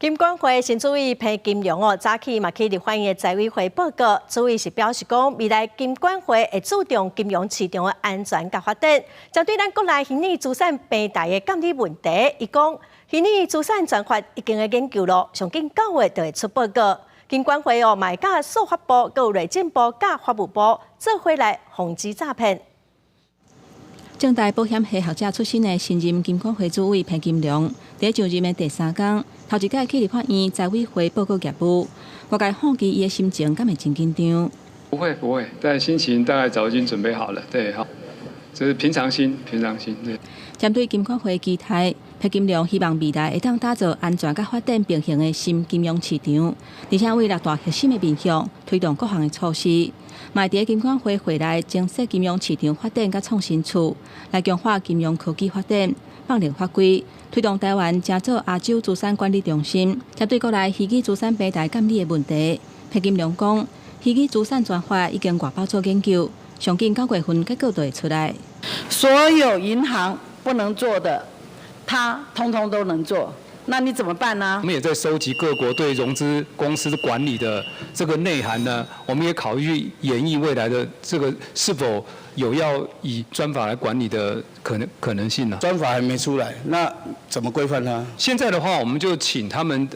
金管會新主委彭金龍哦，早起嘛去立法院的財委會報告，主委是表示講，未來金管會會注重金融市場的安全佮發展。針對咱國內虛擬資產平台的監理問題，伊講虛擬資產專法已經咧研究咯，上緊9月就會出報告。金管會哦，嘛會佮數發部、閣有內政部、佮法務部做伙來防止詐騙。政大保險系學者出身的新任金管會主委彭金龍，佇就任的第三工，頭一擺去立法院財委會報告業務，外界好奇伊的心情敢會真緊張？不會不會，但心情大概早已經準備好了，對，好，這是平常心，平常心，對。針對金管會期待，彭金龍希望未來會當打造安全佮發展並行的新金融市場，而且為六大核心的面向推動各項的措施。嘛佇金管會會內增設金融市場發展佮創新處，來強化金融科技發展、放寬法規，推動台灣成做亞洲資產管理中心。針對國內虛擬資產平台監理的問題，彭金龍講，虛擬資產專法已經外包做研究，上緊9月份結果就會出來。所有銀行不能做的，他通通都能做。那你怎麼辦呢？我們也在收集各國對融資公司管理的這個內涵呢，我們也考慮研議未來的這個是否有要以專法來管理的可能性呢？專法還沒出來，那怎麼規範它？現在的話，我們就請他們，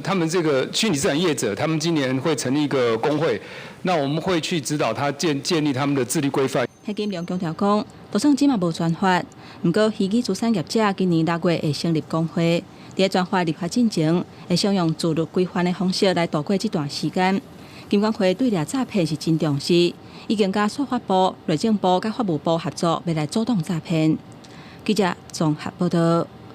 他們這個虛擬資產業者，他們今年會成立一個公會，那我們會去指導他建立他們的自律規範。彭金龍強調講，就算這馬無專法，毋過虛擬資產業者今年6月會成立公會。佇專法立法進前，會使用自律規範的方式來度過這段時間。金管會對掠詐騙是真重視，已經佮數發部、內政部佮法務部合作，欲來阻擋詐騙。記者綜合報導。